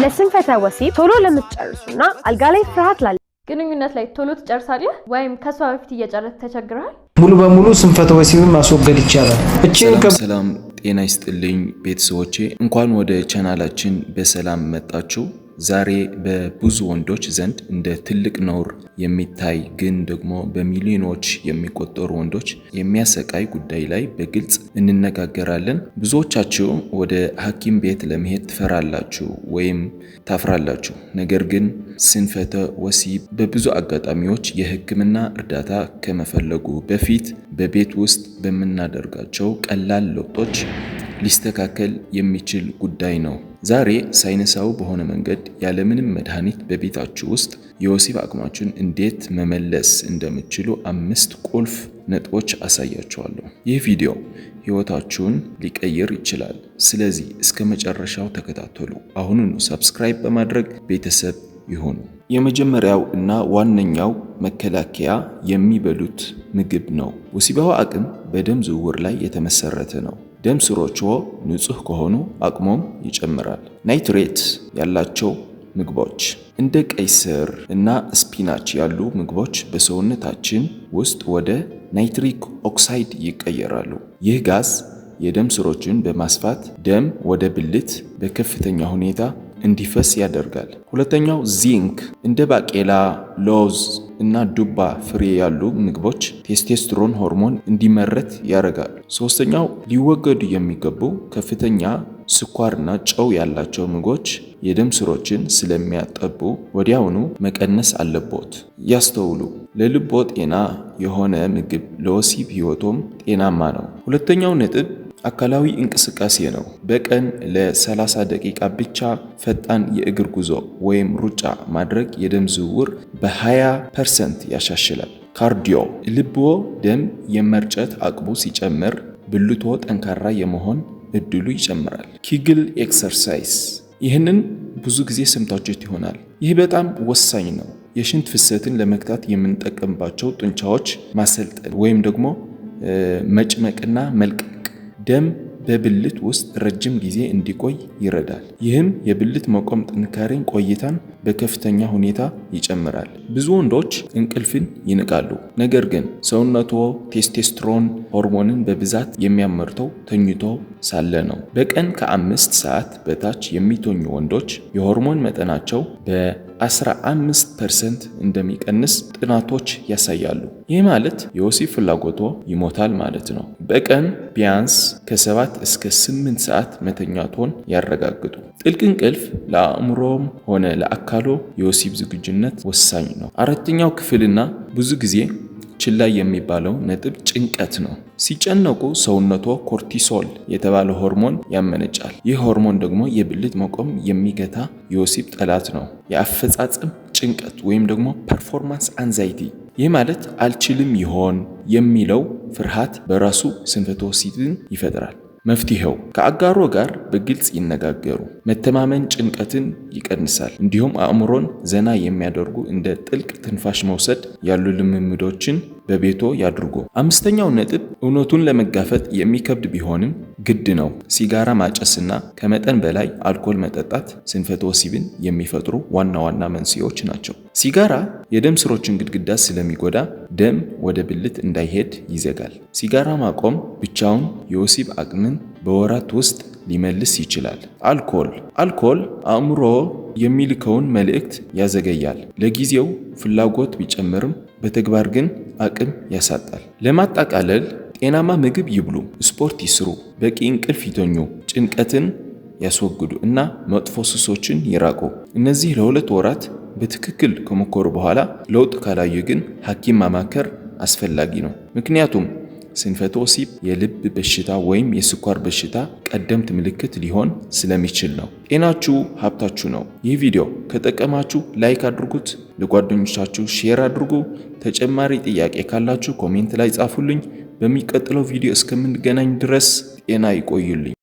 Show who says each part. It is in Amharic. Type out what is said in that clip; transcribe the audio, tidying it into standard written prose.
Speaker 1: ለስንፈተ ወሲብ ቶሎ ለምትጨርሱና አልጋ ላይ ፍርሃት ላለ
Speaker 2: ግንኙነት ላይ ቶሎ ትጨርሳለህ ወይም ከሷ በፊት እየጨረስክ ተቸግረሃል?
Speaker 3: ሙሉ በሙሉ ስንፈተ ወሲብን ማስወገድ ይቻላል። እችን
Speaker 4: ሰላም ሰላም፣ ጤና ይስጥልኝ ቤተሰቦቼ፣ እንኳን ወደ ቻናላችን በሰላም መጣችሁ። ዛሬ በብዙ ወንዶች ዘንድ እንደ ትልቅ ነውር የሚታይ ግን ደግሞ በሚሊዮኖች የሚቆጠሩ ወንዶች የሚያሰቃይ ጉዳይ ላይ በግልጽ እንነጋገራለን። ብዙዎቻችሁ ወደ ሐኪም ቤት ለመሄድ ትፈራላችሁ ወይም ታፍራላችሁ። ነገር ግን ስንፈተ ወሲብ በብዙ አጋጣሚዎች የሕክምና እርዳታ ከመፈለጉ በፊት በቤት ውስጥ በምናደርጋቸው ቀላል ለውጦች ሊስተካከል የሚችል ጉዳይ ነው። ዛሬ ሳይንሳዊ በሆነ መንገድ ያለምንም መድኃኒት በቤታችሁ ውስጥ የወሲብ አቅማችሁን እንዴት መመለስ እንደምትችሉ 5 ቁልፍ ነጥቦች አሳያችኋለሁ። ይህ ቪዲዮ ሕይወታችሁን ሊቀይር ይችላል። ስለዚህ እስከ መጨረሻው ተከታተሉ። አሁኑኑ subscribe በማድረግ ቤተሰብ ይሁኑ። የመጀመሪያው እና ዋነኛው መከላከያ የሚበሉት ምግብ ነው። ወሲባዊ አቅም በደም ዝውውር ላይ የተመሰረተ ነው። ደም ስሮችዎ ንጹህ ከሆኑ አቅሞም ይጨምራል። Nitrate ያላቸው ምግቦች እንደ ቀይ ስር እና spinach ያሉ ምግቦች በሰውነታችን ውስጥ ወደ nitric oxide ይቀየራሉ። ይህ ጋዝ የደም ስሮችን በማስፋት ደም ወደ ብልት በከፍተኛ ሁኔታ እንዲፈስ ያደርጋል። ሁለተኛው ዚንክ፣ እንደ ባቄላ፣ ለውዝ እና ዱባ ፍሬ ያሉ ምግቦች ቴስቴስትሮን ሆርሞን እንዲመረት ያደርጋል። ሶስተኛው ሊወገዱ የሚገቡ ከፍተኛ ስኳርና ጨው ያላቸው ምግቦች የደም ስሮችን ስለሚያጠቡ ወዲያውኑ መቀነስ አለቦት። ያስተውሉ፣ ለልቦ ጤና የሆነ ምግብ ለወሲብ ሕይወቶም ጤናማ ነው። ሁለተኛው ነጥብ አካላዊ እንቅስቃሴ ነው። በቀን ለ30 ደቂቃ ብቻ ፈጣን የእግር ጉዞ ወይም ሩጫ ማድረግ የደም ዝውውር በ20% ያሻሽላል። Cardio ልብዎ ደም የመርጨት አቅሙ ሲጨምር ብልትዎ ጠንካራ የመሆን እድሉ ይጨምራል። Kegel exercise፣ ይህንን ብዙ ጊዜ ሰምታችሁት ይሆናል። ይህ በጣም ወሳኝ ነው። የሽንት ፍሰትን ለመግታት የምንጠቀምባቸው ጡንቻዎች ማሰልጠን ወይም ደግሞ መጭመቅና መልቀቅ ደም በብልት ውስጥ ረጅም ጊዜ እንዲቆይ ይረዳል። ይህም የብልት መቆም ጥንካሬን ቆይታን በከፍተኛ ሁኔታ ይጨምራል። ብዙ ወንዶች እንቅልፍን ይንቃሉ። ነገር ግን ሰውነትዎ ቴስቴስትሮን ሆርሞንን በብዛት የሚያመርተው ተኝቶ ሳለ ነው። በቀን ከ5 ሰዓት በታች የሚተኙ ወንዶች የሆርሞን መጠናቸው በ15% እንደሚቀንስ ጥናቶች ያሳያሉ። ይህ ማለት የወሲብ ፍላጎትዎ ይሞታል ማለት ነው። በቀን ቢያንስ ከ7 እስከ 8 ሰዓት መተኛትዎን ያረጋግጡ። ጥልቅ እንቅልፍ ለአእምሮም ሆነ ለአካሎ የወሲብ ዝግጁነት ወሳኝ ነው። አራተኛው ክፍልና ብዙ ጊዜ ችላ የሚባለው ነጥብ ጭንቀት ነው። ሲጨነቁ ሰውነትዎ cortisol የተባለ ሆርሞን ያመነጫል። ይህ ሆርሞን ደግሞ የብልት መቆም የሚገታ የወሲብ ጠላት ነው። የአፈጻጸም ጭንቀት ወይም ደግሞ performance anxiety፣ ይህ ማለት አልችልም ይሆን የሚለው ፍርሃት በራሱ ስንፈተ ወሲብን ይፈጥራል። መፍትሄው ከአጋሮ ጋር በግልጽ ይነጋገሩ። መተማመን ጭንቀትን ይቀንሳል። እንዲሁም አእምሮን ዘና የሚያደርጉ እንደ ጥልቅ ትንፋሽ መውሰድ ያሉ ልምምዶችን በቤቶ ያድርጉ። አምስተኛው ነጥብ እውነቱን ለመጋፈጥ የሚከብድ ቢሆንም ግድ ነው። ሲጋራ ማጨስና ከመጠን በላይ አልኮል መጠጣት ስንፈተ ወሲብን የሚፈጥሩ ዋና ዋና መንስኤዎች ናቸው። ሲጋራ የደም ስሮችን ግድግዳ ስለሚጎዳ ደም ወደ ብልት እንዳይሄድ ይዘጋል። ሲጋራ ማቆም ብቻውን የወሲብ አቅምን በወራት ውስጥ ሊመልስ ይችላል። አልኮል አእምሮ የሚልከውን መልእክት ያዘገያል። ለጊዜው ፍላጎት ቢጨምርም በተግባር ግን አቅም ያሳጣል። ለማጠቃለል፣ ጤናማ ምግብ ይብሉ፣ ስፖርት ይስሩ፣ በቂ እንቅልፍ ይተኙ፣ ጭንቀትን ያስወግዱ እና መጥፎ ሱሶችን ይራቁ። እነዚህ ለ2 ወራት በትክክል ከሞከሩ በኋላ ለውጥ ካላዩ ግን ሐኪም ማማከር አስፈላጊ ነው። ምክንያቱም ስንፈተ ወሲብ የልብ በሽታ ወይም የስኳር በሽታ ቀደምት ምልክት ሊሆን ስለሚችል ነው። ጤናችሁ ሀብታችሁ ነው። ይህ ቪዲዮ ከጠቀማችሁ like አድርጉት፣ ለጓደኞቻችሁ share አድርጉ። ተጨማሪ ጥያቄ ካላችሁ comment ላይ ጻፉልኝ። በሚቀጥለው ቪዲዮ እስከምንገናኝ ድረስ ጤና ይቆዩልኝ።